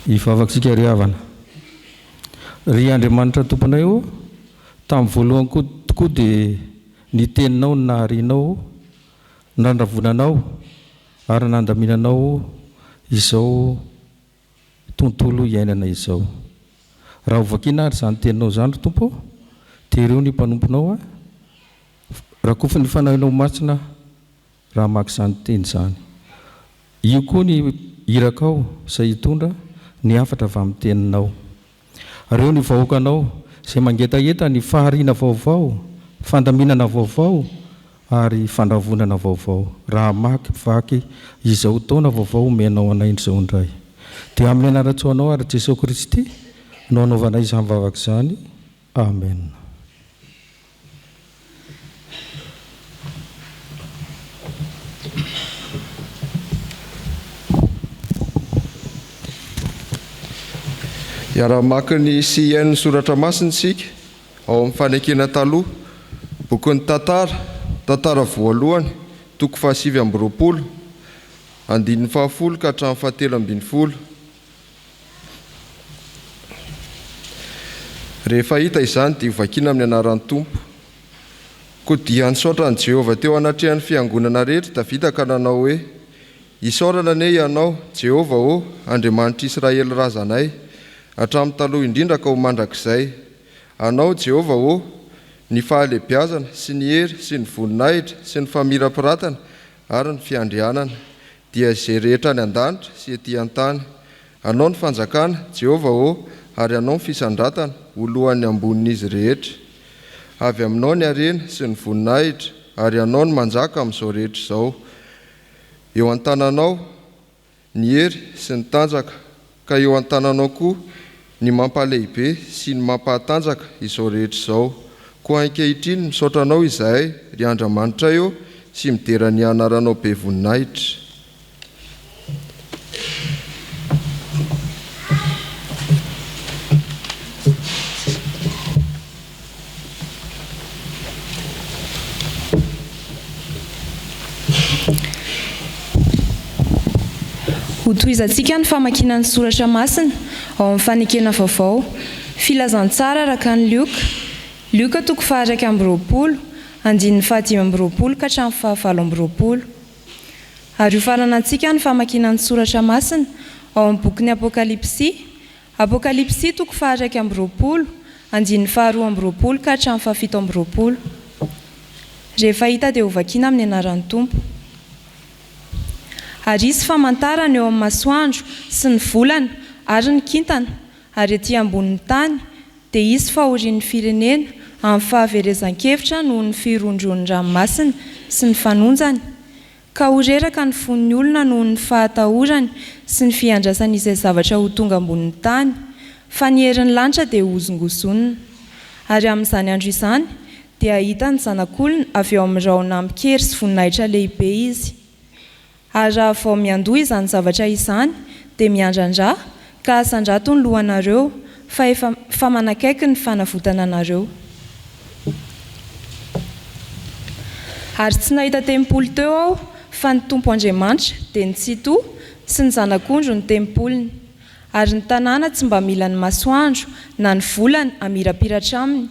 Hivavaka isika ry havana. Ry Andriamanitra Tomponay ô, tamin'ny voalohany koa tokoa dia ny Teninao no naharianao, nandravonanao ary nandaminanao izao tontolo iainana izao. Raha hovakiana ary izany Teninao izany ry Tompo ô, tereo ny mpanomponao aho, rakofy ny Fanahinao Masina aho raha hamaky izany teny izany. Io koa ny irakao izay hitondra ny hafatra avy amin'ny teninao. Reo ny vahoakanao izay mangetaheta ny fahariana vaovao, fandaminana vaovao ary fandravonana vaovao raha hamaky vaky izao taona vaovao omenao anay izao indray. Dia amin'ny anaran-tsoanao ary Jesoa Kristy no anaovanay izany vavaka izany. Amen. Hiara-hamaky ny sy hihaino ny soratra masina isika ao amin'ny Fanekena Taloha, bokin'ny Tantara, Tantara voalohany, toko fahasivy amby 20, andininy fahafolo ka hatramin'ny fahatelo ambin'ny folo. Rehefa hita izany dia hovakiana amin'ny anaran'ny Tompo. Koa dia nisaotra an'i Jehovah teo anatrehan'ny fiangonana rehetra Davida ka nanao hoe, Isaorana anie Ianao, Jehovah ô, Andriamanitr'Israely razanay, hatramin'ny taloha indrindra ka ho mandrakizay. Anao, Jehovah ô, ny fahalehibiazana sy ny hery sy ny voninahitra sy ny famirapiratana ary ny fiandrianana. Dia izay rehetra any an-danitra sy etỳ an-tany. Anao ny fanjakana, Jehovah ô, ary Anao ny fisandratana ho lohan'ny ambonin'izy rehetra. Avy aminao ny harena sy ny voninahitra, ary Ianao no manjaka amin'izao rehetra izao. Eo an-tananao ny hery sy ny tanjaka, ka eo an-tananao koa ny mampahalehibe sy ny mampahatanjaka izao rehetra izao. Koa ankehitriny misaotra Anao izahay, ry Andramanitray ô, sy midera ny anaranao be voninahitra. Hotohizantsika ny famakiana ny soratra masina ao amin'ny Fanekena Vaovao, Filazantsara araka an'i Lioka, Lioka toko faha-21, andininy fahadimy amby 20 ka hatramin'ny fahavalo amby 20. Ary hofaranantsika ny famakiana ny soratra masina ao amin'ny bokin'ny Apokalypsy, Apokalypsy toko faha-21, andininy faha-22 ka hatramin'ny faha-27. Rehefa hita dia hovakina amin'ny anaran'ny Tompo. Ary hisy famantarana eo amin'ny masoandro sy ny volana ary ny kintana, ary ety ambonin'ny tany dia hisy fahorian'ny firenena amin'ny fahaverezan-kevitra noho ny firohondrohon'ny ranomasina sy ny fanonjany, Ka ho reraka ny fon'ny olona noho ny fahatahorany sy ny fiandrasany izay zavatra ho tonga ambonin'ny tany, fa ny herin'ny lanitra dia hohozongozonina. Ary amin'izany andro izany dia hahita ny Zanak'olona avy eo amin'ny rahona amin-kery sy voninahitra lehibe izy. Ary raha vao miandoha izany zavatra izany, dia miandrandrà, ka asandrato ny lohanareo, fa efa fa manakaiky ny fanavotana anareo. Ary tsy nahita tempoly teo aho, fa ny Tompo Andriamanitra, dia ny Tsitoha, sy ny Zanak'ondry no tempoliny. Ary ny tanàna tsy mba mila ny masoandro na ny volana hamirapiratra aminy,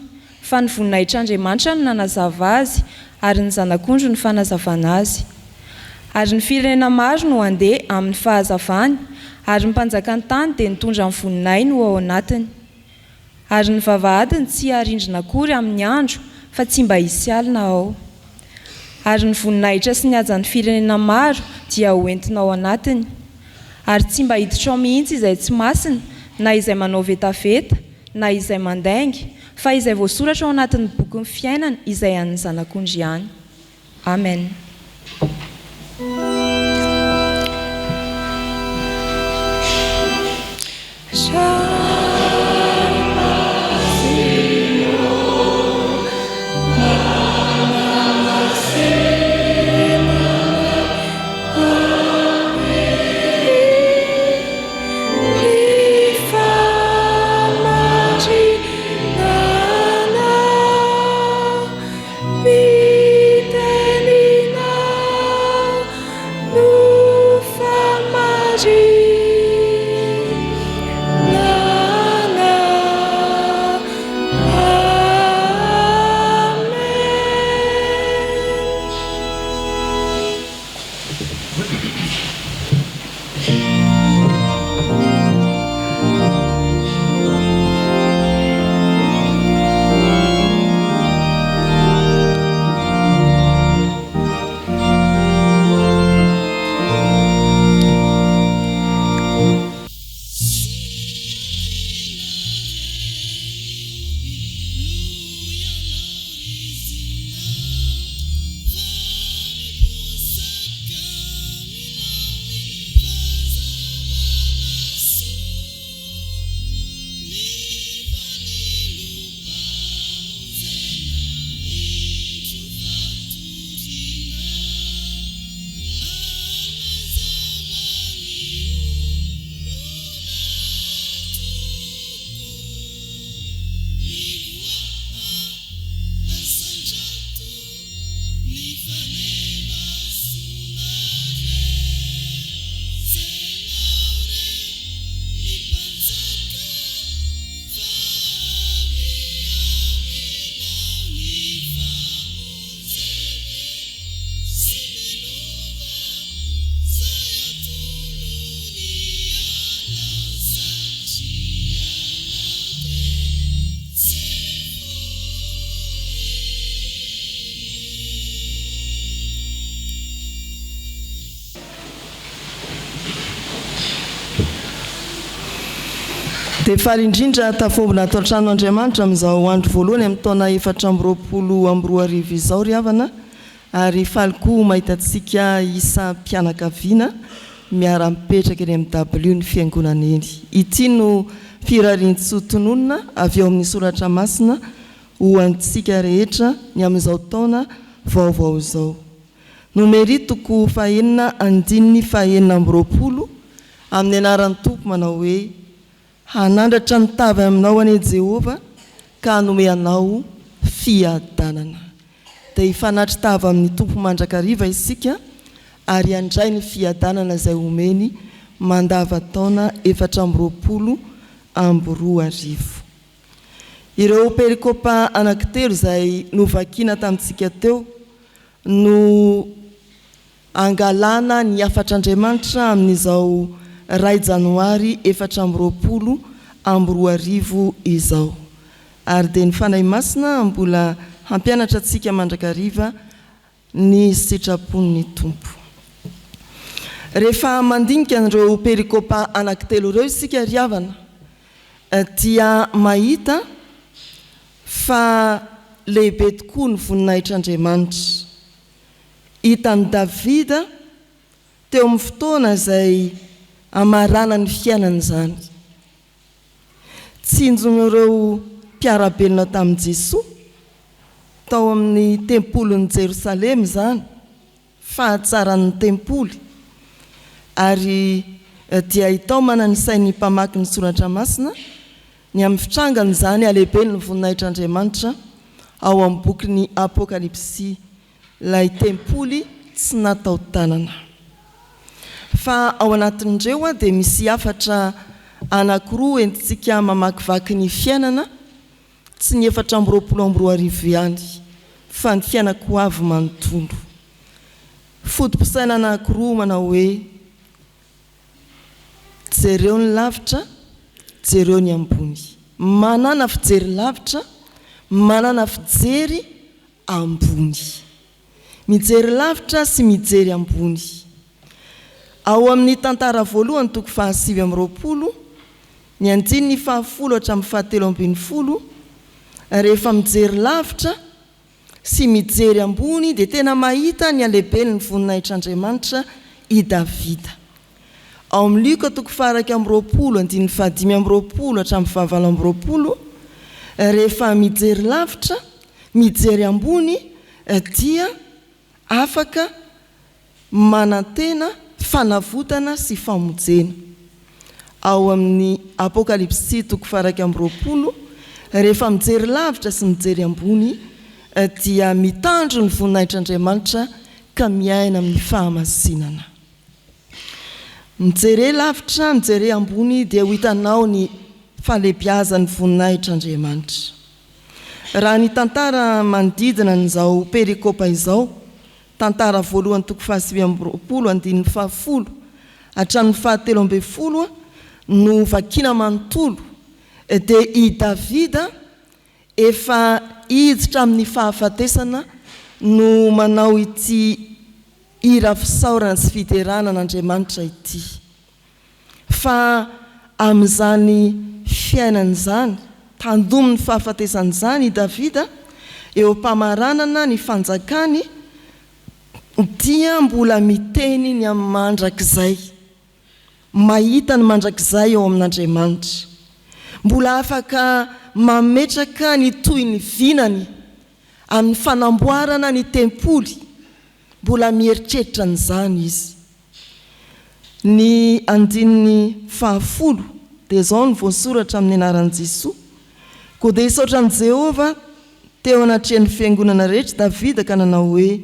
Fa ny voninahitr'Andriamanitra no nanazava azy, ary ny Zanak'ondry no fanazavana azy. Ary ny firenena maro no handeha amin'ny fahazavany, ary ny mpanjakan'ny tany dia nitondra ny voninahiny ho ao anatiny. Ary ny vavahadiny tsy harindrina akory amin'ny andro, fa tsy mba hisy alina ao. Ary ny voninahitra sy ny hajan'ny firenena maro dia ho entina ao anatiny. Ary tsy mba hiditra ao mihitsy izay tsy masina, na izay manao vetaveta, na izay mandainga, fa izay voasoratra ao anatin'ny bokin'ny fiainana izay an'ny Zanak'ondry ihany. Amen. Dia faly indrindra tafombona ato an-tranon'Andriamanitra amin'izao andro voalohany amin'ny taona 2024 izao ry havana ary faly koa mahita antsika isam-pianakaviana miara-mipetraka eny amin'ny dabilio ny fiangonana eny. Ity no firarian-tsoa tononina avy ao amin'ny Soratra Masina ho antsika rehetra ny amin'izao taona vaovao izao. Nomery toko fahenina andininy fahenina amby roapolo amin'ny anaran'ny Tompo manao hoe, Hanandratra ny tavy aminao anie Jehovah ka hanome anao fiadanana. Dia hifanatri-tava amin'ny Tompo mandrakariva isika ary handray ny fiadanana izay omeny mandavantaona 2024. Ireo perikopa anankitelo izay novakiana tamintsika teo no angalana ny hafatr'Andriamanitra amin'izao iray janoary 2024 izao. Ary dia ny Fanahy Masina mbola hampianatra antsika mandrakariva ny sitrapon'ny Tompo. Rehefa mandinika an'ireo perikopa anankitelo ireo isika ry havana dia mahita fa lehibe tokoa ny voninahitr'Andriamanitra. Hitan'i Davida teo amin'ny fotoana izay hamaranany ny fiainany izany. Tsinjon'ireo mpiara-belona tamin'i Jesoa tao amin'ny tempolin'i Jerosalema izany fahatsaran'ny tempoly, ary dia hitaomana ny sain'ny mpamaky ny Soratra Masina ny amin'ny fitrangan'izany halehiben'ny voninahitr'Andriamanitra ao amin'ny bokin'ny Apokalypsy Ilay tempoly tsy natao tanana. Fa ao anatin'ireo dia misy hafatra anankiroa entintsika mamakivaky ny fiainana, tsy ny 2024 ihany, fa ny fiainan-ko avy manontolo. Foto-pisainana anankiroa manao hoe, Jereo ny lavitra, jereo ny ambony. Manàna fijery lavitra, manàna fijery ambony. Mijery lavitra sy mijery ambony. Ao amin'ny Tantara voalohany toko faha 29, ny andininy fahafolo hatramin'ny fahatelo ambin'ny folo, rehefa mijery lavitra sy mijery ambony dia tena mahita ny halehiben'ny voninahitr'Andriamanitra i Davida. Ao amin'ny Lioka toko faha-21 andininy faha-25 hatramin'ny faha-28, rehefa mijery lavitra, mijery ambony dia afaka manantena fanavotana sy famonjena. Ao amin'ny Apokalypsy toko faha-21, rehefa mijery lavitra sy mijery ambony dia mitandro ny voninahitr'Andriamanitra ka miaina amin'ny fahamasinana. Mijere lavitra, mijere ambony dia ho hitanao ny fahalehibiazan'ny voninahitr'Andriamanitra. Raha ny tantara manodidina an'izao perikopa izao, Tantara voalohany toko faha-29 andininy faha-10 hatramin'ny faha-13 no vakiana manontolo, dia i Davida efa hiditra amin'ny fahafatesana no manao ity hira fisaorana sy fiderana an'Andriamanitra ity. Fa amin'izany fiainana izany, tandomin'ny fahafatesana izany i Davida, eo am-pamaranana ny fanjakany, dia mbola miteny ny amin'ny mandrakizay. Mahita ny mandrakizay ao amin'Andriamanitra. Mbola afaka mametraka ny tohin'ny vinany amin'ny fanamboarana ny tempoly, mbola mieritreritra an'izany izy. Ny andininy fahafolo dia izao no voasoratra amin'ny anaran'i Jesoa, Koa dia hisaotra an'i Jehovah teo anatrehan'ny fiangonana rehetra Davida ka nanao hoe,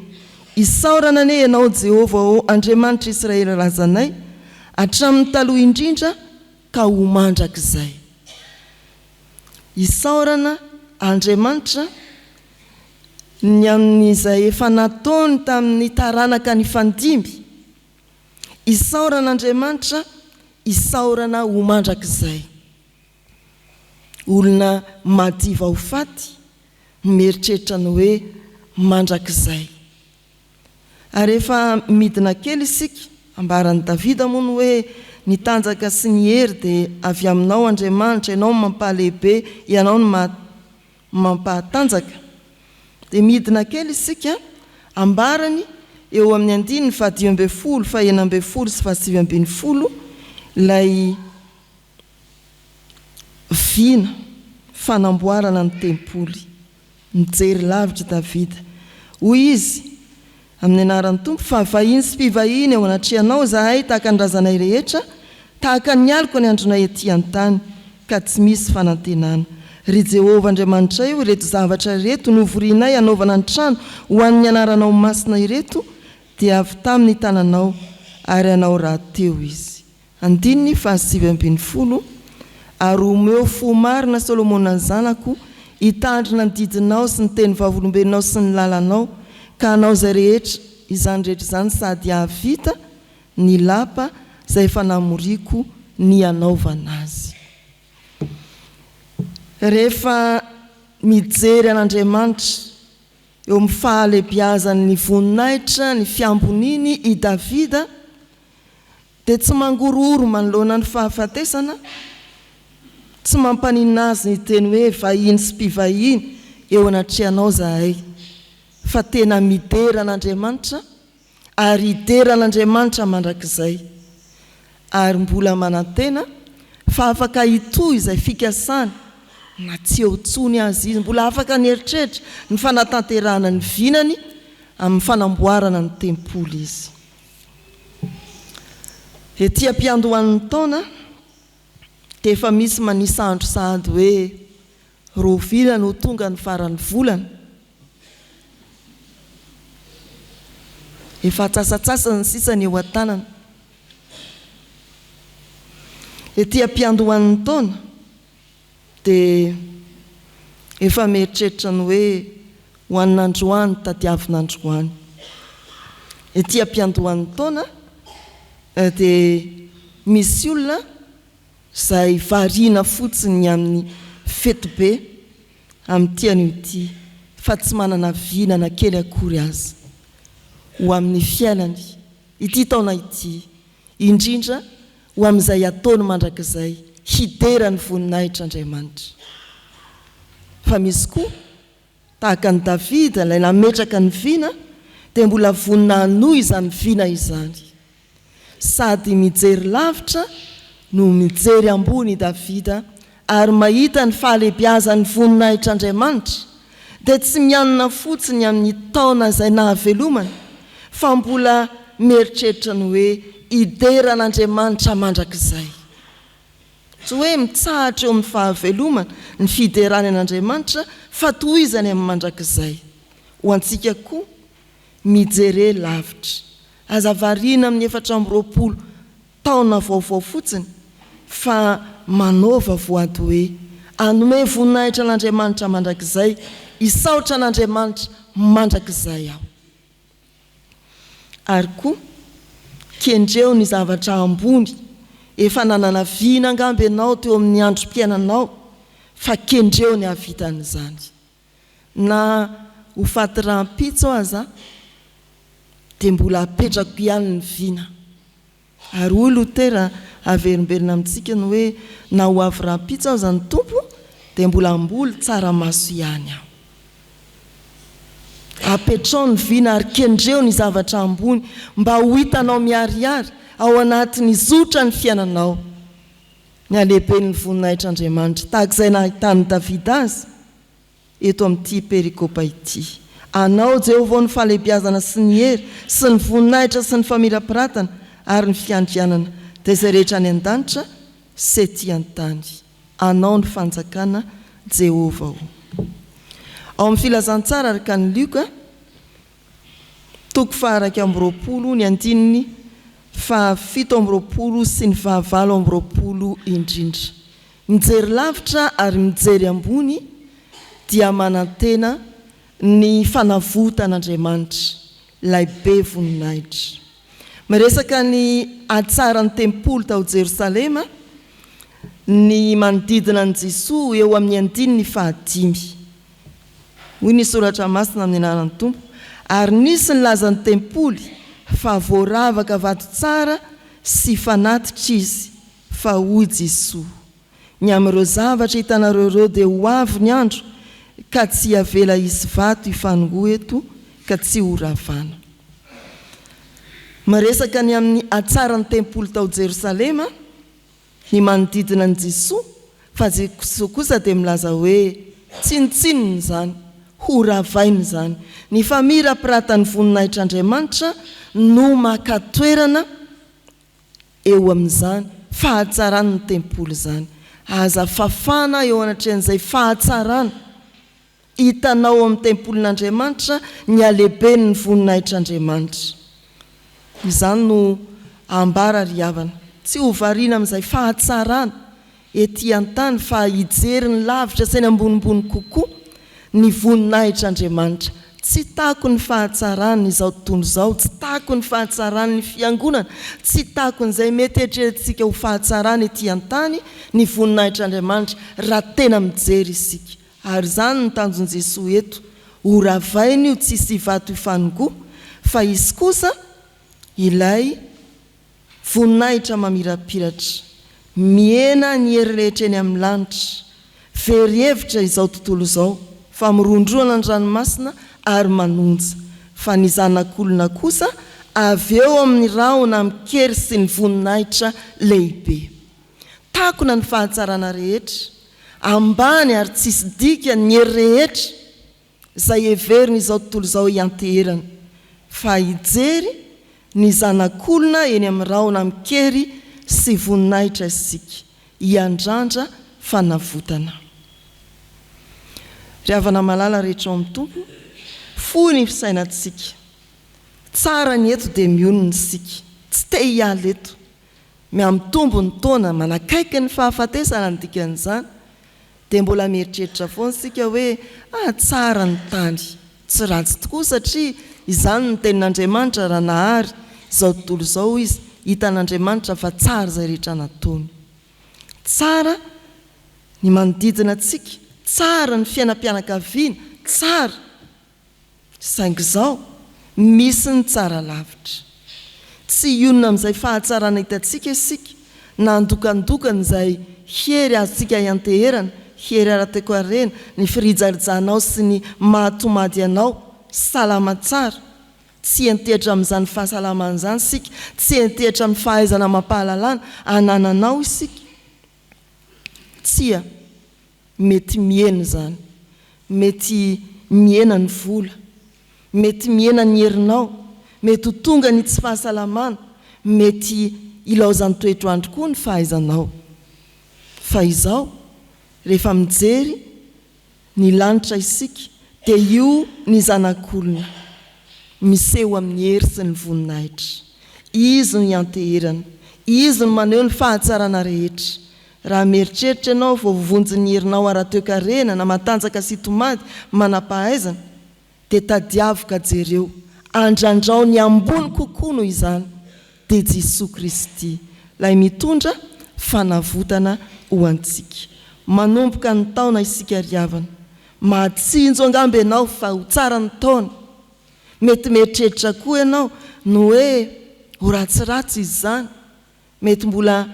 Isaorana anie Ianao, Jehovah ô, Andriamanitr'i Israely razanay, hatramin'ny taloha indrindra ka ho mandrakizay. Isaorana Andriamanitra ny amin'izay efa nataony tamin'ny taranaka nifandimby. Isaorana Andriamanitra, isaorana ho mandrakizay. Olona madiva ho faty no mieritreritra ny hoe mandrakizay. Ary rehefa midina kely isika. Ambaran'i Davida moa ny hoe, Ny tanjaka sy ny hery dia avy aminao, Andriamanitra, Ianao no mampahalehibe, Ianao no mampahatanjaka. Dia midina kely isika, ambarany eo amin'ny andininy fahadimy ambin'ny folo, fahenina ambin'ny folo sy fahasivy ambin'ny folo ilay vina fanamboarana ny tempoly. Mijery lavitra Davida. Hoy izy, Amin'ny anaran'ny Tompo, fa vahiny sy mpivahiny eo anatrehanao izahay tahaka ny razanay rehetra, tahaka ny aloka ny andronay etỳ an-tany, ka tsy misy fanantenana. Ry Jehovah Andriamanitray o, ireto zavatra ireto novorianay hanaovana ny trano ho an'ny anaranao masina ireto dia avy tamin'ny tananao, ary anao rahateo izy. Andininy fahasivy ambin'ny folo, Ary omeo fo marina Solomona zanako, hitandrina ny didinao sy ny teny vavolombelonao sy ny lalanao, ka hanao izay rehetra izany rehetra izany sady hahavita ny lapa izay efa namoriako ny hanaovana azy. Rehefa mijery an'Andriamanitra eo amin'ny fahalehibiazan'ny voninahitra, ny fiamboniany i Davida, Dia tsy mangorohoro manoloana ny fahafatesana, tsy mampaninona azy ny hiteny hoe vahiny sy mpivahiny eo anatrehanao zahay, fa tena midera an'Andriamanitra ary hidera an'Andriamanitra mandrakizay, ary mbola manantena fa afaka hitohy izay fikasany na tsy eo intsony aza izy, mbola afaka nieritreritra ny fanatanterahana ny vinany amin'ny fanamboarana ny tempoly izy. Ety am-piandohan'ny taona dia efa misy manisa andro sahady hoe rahoviana no tonga ny faran'ny volana. Efa antsasatsasany sisa ny eo an-tanana. Ety am-piandohan'ny taona Dia efa mieritreritra ny hoe ho an'ny androany tadiavina androany. Ety am-piandohan'ny taona dia misy olona izay variana fotsiny amin'ny fetibe amin'ity anio ity fa tsy manana vina na kely akory aza ho amin'ny fiainany ity taona ity. indrindra ho amin'izay ataony mandrakizay hidera ny voninahitr'Andriamanitra. Fa misy koa, tahaka an'i Davida, ilay nametraka ny vina, dia mbola vonona hanohy izany vina izany. Sady mijery lavitra no mijery ambony i Davida ary mahita ny fahalehibiazan'ny voninahitr'Andriamanitra, dia tsy mianina fotsiny amin'ny taona izay nahavelomany, fa mbola mieritreritra ny hoe hidera an'Andriamanitra mandrakizay. Tsy hoe mitsahatra eo amin'ny fahavelomana ny fiderany an'Andriamanitra, fa tohizany amin'ny mandrakizay. Ho antsika koa, mijere lavitra. Aza variana amin'ny 24 taona vaovao fotsiny fa manaova voady hoe, Hanome voninahitra an'Andriamanitra mandrakizay, hisaotra an'Andriamanitra mandrakizay aho. Ary koa, kendreo ny zavatra ambony, efa nanana vina angamba ianao teo amin'ny androm-piainanao, fa kendreo ny hahavita an'izany. Na ho faty rahampitso aza dia mbola apetrako ihany ny vina. Ary hoy Lotera, averimberina amintsika ny hoe na ho avy rahampitso aza ny Tompo dia mbola hamboly tsaramaso ihany aho. Apetrao ny vina ary kendreo ny zavatra ambony mba ho hitanao miharihary ao anatin'ny zotra ny fiainanao ny halehiben'ny voninahitr'Andriamanitra tahaka izay nahitan'i Davida azy eto amin'ity perikopa ity. Anao, Jehovah, ny fahalehibiazana sy ny hery, sy ny voninahitra sy ny famirapiratana ary ny fiandrianana, dia izay rehetra any an-danitra sy ety an-tany. Anao ny fanjakana, Jehovah ô. Ao amin'ny Filazantsara araka an'i Lioka, toko faha-21, ny andininy faha-27 sy ny faha-28 indrindra. Mijery lavitra ary mijery ambony dia manantena ny fanavotan'Andriamanitra, ilay be voninahitra. Miresaka ny hatsaran'ny tempoly tao Jerosalema ny manodidina an'i Jesoa eo amin'ny andininy fahadimy. Hoy ny Soratra Masina amin'ny anaran'ny Tompo, Ary nisy nilaza ny tempoly. Fa voaravaka vato tsara sy fanatitra izy, fa hoy Jesoa, Ny amin'ireo zavatra hitanareo ireo dia ho avy ny andro ka tsy havela hisy vato hifanongoa eto ka tsy ho ravana. Miresaka ny amin'ny hatsaran'ny tempoly tao Jerosalema ny manodidina an'i Jesoa fa Jesoa kosa dia milaza hoe tsinontsinona izany, ho ravaina izany. Ny famirapiratan'ny voninahitr'Andriamanitra no maka toerana eo amin'izany fahatsaran'ny tempoly izany. Aza fafana eo anatrehan'izay fahatsarana hitanao ao amin'ny tempolin'Andriamanitra ny halehiben'ny voninahitr'Andriamanitra. Izany no ambara ry havana. Tsy ho variana amin'izay fahatsarana ety an-tany fa hijery ny lavitra sy ny ambonimbony kokoa ny voninahitr'Andriamanitra. Tsy takon'ny fahatsaran' izao tontolo izao, tsy takon'ny fahatsaran' ny fiangonana, tsy takon'izay mety eritreretintsika ho fahatsarana ety an-tany ny voninahitr'Andriamanitra raha tena mijery isika. Ary izany no tanjon'i Jesoa eto, ho ravaina io tsy hisy vato hifanongoa fa hisy kosa ilay Voninahitra mamirapiratra. Mihena ny hery rehetra eny amin'ny lanitra. Very hevitra izao tontolo izao, fa miroandroana ny ranomasina ary manonja. Fa ny Zanak'olona kosa avy eo amin'ny rahona amin-kery sy ny voninahitra lehibe. Takona ny fahatsarana rehetra. Ambany ary tsisy dikany ny hery rehetra. izay heverin' izao tontolo izao hianteherana, fa hijery ny Zanak' olona eny amin'ny rahona amin-kery sy voninahitra isika, hiandrandra fanavotana. Ry havana malala rehetra ao amin'ny Tompo, fohy ny fisainantsika. Tsara ny eto dia mionona isika, tsy te hiala eto. Mihamitombo ny taona, manakaiky ny fahafatesana ny dikan'izany, dia mbola mieritreritra foana isika hoe, ah, tsara ny tany. Tsy ratsy tokoa satria izany no tenin'Andriamanitra raha nahary izao tontolo izao Izy, hitan'Andriamanitra fa tsara izay rehetra nataony. Tsara ny manodidina antsika, tsara ny fiainam-pianakaviana, tsara. Saingy izao, misy ny tsara lavitra. Tsy hionona amin'izay fahatsarana hitantsika isika, na handokandokana izay hery azontsika ianteherana, hery ara-toekarena, ny firijarijanao sy ny maha-tomady anao, salama tsara. Tsy hiantehitra amin'izany fahasalamana izany isika, tsy hiantehitra amin'ny fahaizana amam-pahalalana anananao isika. Tsia. Mety mihena izany. Mety mihena ny vola. Mety mihena ny herinao. Mety ho tonga ny tsy fahasalamana. Mety hilaozan'ny toetr'andro koa ny fahaizanao. Fa izao, rehefa mijery ny lanitra isika, dia io ny Zanak'olona miseho amin'ny hery sy ny voninahitra. Izy no ianteherana. Izy no maneho ny fahatsarana rehetra. Raha mieritreritra ianao vao voavonjin'ny herinao ara-toekarena na matanjaka sy tomady manam-pahaizana, dia tadiavo ka jereo, andrandrao ny ambony kokoa noho izany, dia Jesoa Kristy, Ilay mitondra fanavotana ho antsika. Manomboka ny taona isika ry havana. Mahatsinjo angamba ianao fa ho tsara ny taona. Mety mieritreritra koa ianao ny hoe ho ratsiratsy izy izany. Mety mbola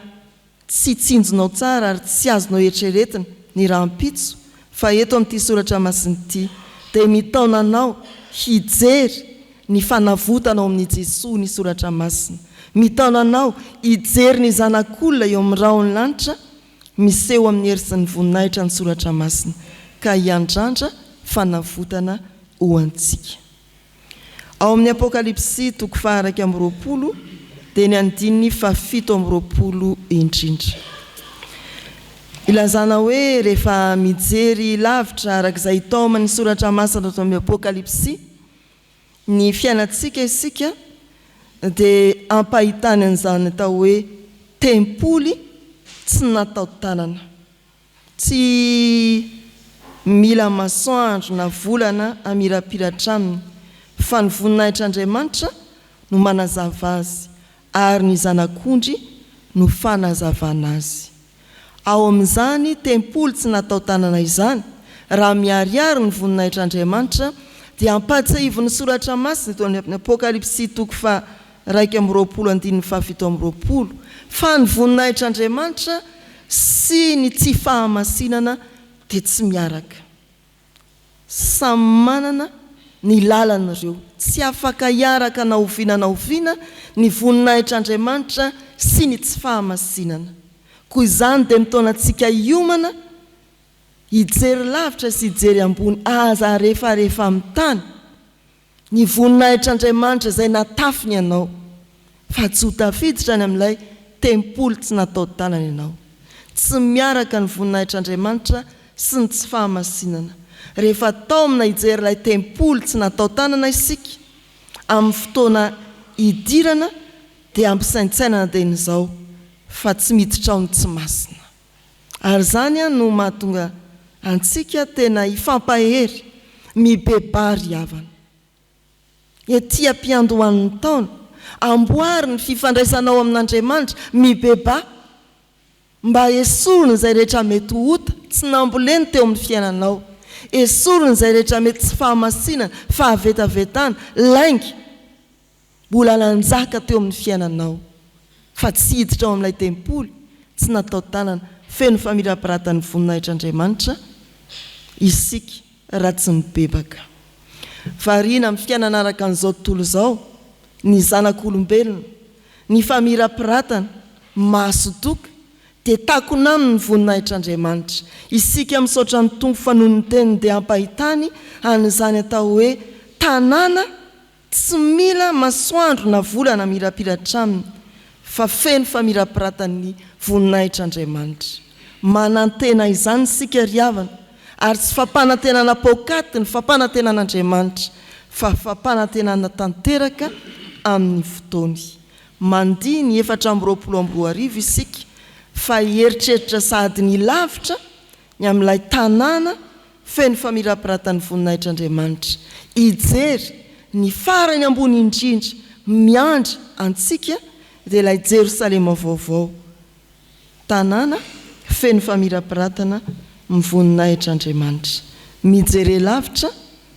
tsy tsinjonao tsara ary tsy azonao eritreretina ny rahampitso fa eto amin'ity soratra masina ity dia mitaona anao hijery ny fanavotana ao amin'i Jesoa ny soratra masina. Mitaona anao hijery ny Zanak'olona eo amin'ny rahon'ny lanitra miseho amin'ny hery sy ny voninahitra ny soratra masina ka hiandrandra fanavotana ho antsika. Ao amin'ny Apokalypsy toko faha-21 dia ny andininy faha-27 indrindra. Ilazana hoe rehefa mijery lavitra araka izay itaoman'ny Soratra Masina ato amin'ny Apokalypsy ny fiainantsika isika dia ampahitany an'izany atao hoe tempoly tsy natao tanana. Tsy mila masoandro na volana hamirapiratra aminy, fa ny voninahitr'Andriamanitra no manazava azy, ary ny Zanak'ondry no fanazavana azy. Ao amin'izany tempoly tsy natao tanana izany, raha miharihary ny voninahitr'Andriamanitra, dia ampahatsiahivin'ny Soratra Masina eto amin'ny Apokalypsy toko faha. 21 andininy faha 27 fa ny voninahitr'Andriamanitra sy ny tsy fahamasinana dia tsy miaraka. Samy manana ny lalany ireo. Tsy afaka hiaraka na oviana na oviana ny voninahitr'Andriamanitra sy ny tsy fahamasinana. Koa izany dia mitaona antsika hiomana hijery lavitra sy hijery ambony aza arefarefa amin'ny tany ny voninahitr'Andriamanitra izay natafiny anao, fa tsy ho tafiditra any amin'ilay tempoly tsy natao tanana ianao. Tsy miaraka ny voninahitr'Andriamanitra sy ny tsy fahamasinana. Rehefa taomina hijery ilay tempoly tsy natao tanana isika, amin'ny fotoana hidirana dia ampisaintsainana dieny izao fa tsy miditra ao ny tsy masina. Ary izany no mahatonga antsika tena hifampahery, mibebaha ry havana. Ety am-piandohan'ny taona, amboary ny fifandraisanao amin'Andriamanitra, mibebaha, mba esoriny izay rehetra mety ho ota tsy namboleny teo amin'ny fiainanao. Esoriny izay rehetra mety tsy fahamasinana, fahavetavetana, lainga. Mbola nanjaka teo amin'ny fiainanao, fa tsy hiditra ao amin'ilay tempoly tsy natao tanana feno famirapiratan'ny voninahitr'Andriamanitra isika raha tsy mibebaka. Variana amin'ny fiainana araka an'izao tontolo izao ny zanak'olombelona, ny famirapiratana, mahasodoka, dia takona aminy ny voninahitr'Andriamanitra. Isika misaotra ny Tompo fa noho ny teniny dia ampahitany an'izany atao hoe tanàna Tsy mila masoandro na volana mirapiratra aminy fa feno famirapiratan'ny voninahitr'Andriamanitra. Manantena izany isika ry havana ary tsy fampanantenana paokaty ny fampanantenan'Andriamanitra fa fampanantenana tanteraka amin'ny fotoany. Mandia ny 2024 isika fa hieritreritra sahady ny lavitra ny amin'ilay tanàna Feno famirapiratan'ny voninahitr'Andriamanitra. Hijery ny farany ambony indrindra miandry antsika dia ilay Jerosalema vaovao, tanàna feno famirapiratana mivoninahitr'Andriamanitra. Mijere lavitra,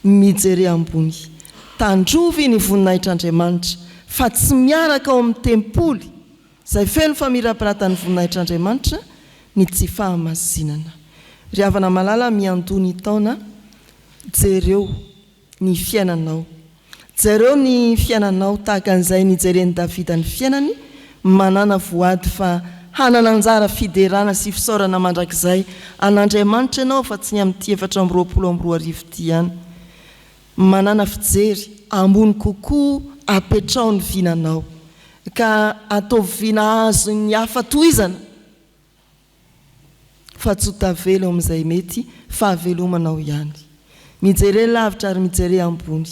mijere ambony. Tandrovy ny voninahitr'Andriamanitra fa tsy miaraka ao amin'ny tempoly Izay feno famirapiratan'ny voninahitr'Andriamanitra ny tsy fahamasinana. Ry havana malala miandoha ny taona, jereo ny fiainanao. Jereo ny fiainanao tahaka an'izay nijeren'i Davida ny fiainany, manàna voady fa hanana anjara fiderana sy fisaorana mandrakizay an'Andriamanitra ianao fa tsy ny amin'ity 2024 ity ihany. Manàna fijery ambony kokoa apetraho ny vinanao ka ataovy vina azon'ny hafa tohizana fa tsy ho tavela eo amin'izay mety fahavelomanao ihany. Mijere lavitra ary mijere ambony.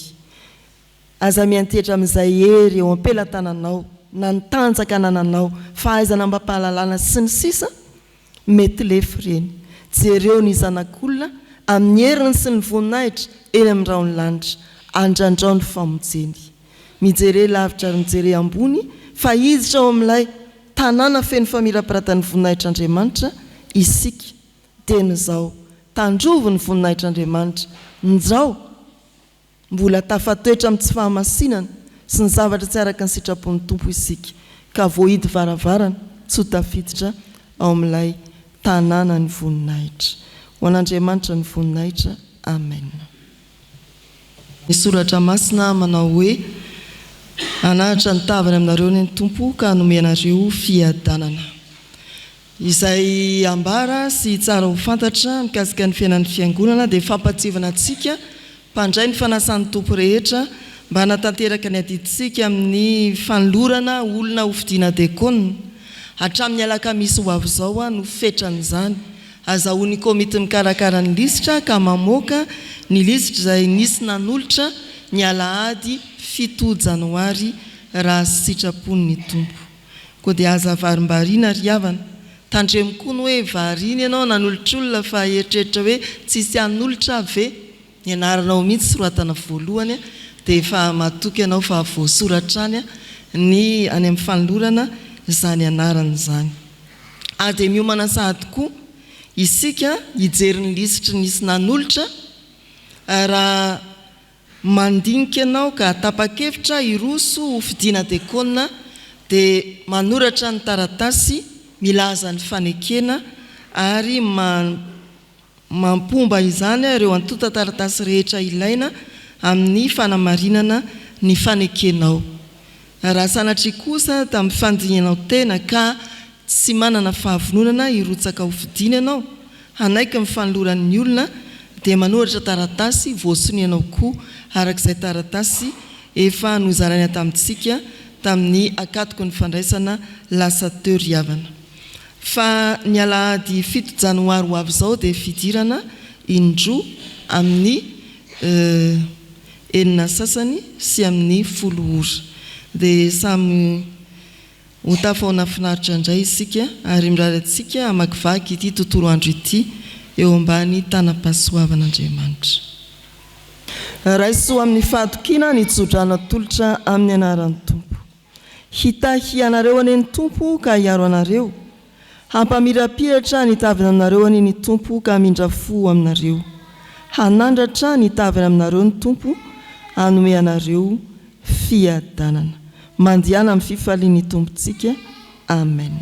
Aza miantehitra amin'izay hery eo am-pelatananao na ny tanjaka anananao, fahaizana amam-pahalalana sy ny sisa Mety lefy ireny. Jereo ny Zanak'olona amin'ny heriny sy ny voninahitra eny amin'ny rahon'ny lanitra. Andrandrao ny famonjeny. Mijere lavitra ary mijere ambony fa hiditra ao amin'ilay tanàna feno famirapiratan'ny voninahitr'Andriamanitra isika. Dieny izao, tandrovy ny voninahitr'Andriamanitra. Njao! Mbola tafatoetra amin'ny tsy fahamasinana sy ny zavatra tsy araka ny sitrapon'ny Tompo isika, ka voahidy varavarana tsy ho tafiditra ao amin'ilay tanàna ny voninahitra. Ho an'Andriamanitra ny voninahitra. Amen. Ny Soratra Masina manao hoe, Hanahatra ny tavany aminareo anie ny Tompo ka hanome anareo fiadanana. Izay ambara sy tsara ho fantatra mikasika ny fiainan'ny Fiangonana dia fampahatsiahivana antsika mpandray ny fanasan'ny Tompo rehetra mba hanatanteraka ny adidintsika amin'ny fanolorana olona ho fidiana diakona. Hatramin'ny alakamisy ho avy izao no fetran'izany. Azahoan'ny komity mikarakara ny lisitra ka mamoaka ny lisitra izay nisy nanolotra ny alahady fito janoary raha sitrapon'ny Tompo. Koa dia aza varimbariana ry havana. Tandremo koa ny hoe variana ianao nanolotr'olona fa hieritreritra hoe tsisy hanolotra aho ve? Ny anaranao mihitsy soratana voalohany dia efa matoky ianao fa voasoratra any ny any amin'ny fanolorana izany anarana izany. Ary dia miomana sahady koa isika hijery ny lisitry nisy nanolotra raha. Mandinika ianao ka tapa-kevitra hiroso ho fidiana dekona dia manoratra ny taratasy milaza ny fanekena ary mampomba izany ireo antontan-taratasy rehetra ilaina amin'ny fanamarinana ny fanekenao. Raha sanatria kosa tamin'ny fandinihanao tena ka tsy manana fahavononana hirotsaka ho fidiana ianao, hanaiky ny fanoloran'ny olona dia manoratra taratasy voasonianao koa araka izay taratasy efa nozaraina tamintsika tamin'ny akatoky ny fandraisana lasa teo ry havana. Fa ny alahady fito janoary ho avy izao dia fidirana indroa amin'ny enina sasany sy amin'ny folo ora. Dia samy ho tafahoana finaritra indray isika ary mirary antsika hamakivaky ity tontolo andro ity eo ambany tanam-pahasoavan'Andriamanitra. Raiso amin'ny fahatokiana ny tsodrano atolotra amin'ny anaran'ny Tompo. Hitahy anareo anie ny Tompo ka hiaro anareo. Hampamirapiratra ny taviny aminareo anie ny Tompo ka hamindra fo aminareo. Hanandratra ny taviny aminareo ny Tompo hanome anareo fiadanana. Mandehana amin'ny fifalian'ny Tompontsika. Amen.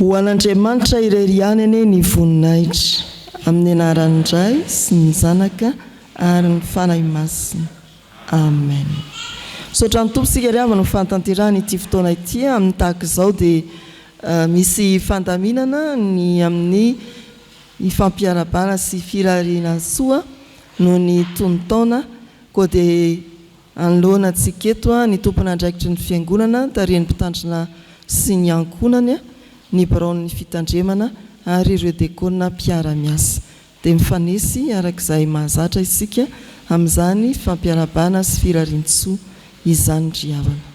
Ho an'Andriamanitra irery ihany anie ny voninahitra, amin'ny anaran'ny Ray sy ny Zanaka ary ny Fanahy Masina. Amen. Misaotra ny Tompo isika ry havana ho fahatanterahana ity fotoana ity. Amin'ny tahaka izao dia misy fandaminana ny amin'ny ifampiarahabana sy firariana soa noho ny tonon-taona, koa dia anoloana antsika eto ny tompon'andraikitry ny Fiangonana tarihin'ny Mpitandrina sy ny ankohonany, ny biraon'ny Fitandremana ary ireo Dekona mpiara-miasa. Dia mifanesy araka izay mahazatra isika amin'izany fampiarahabana sy firarian-tsoa izany ry havana.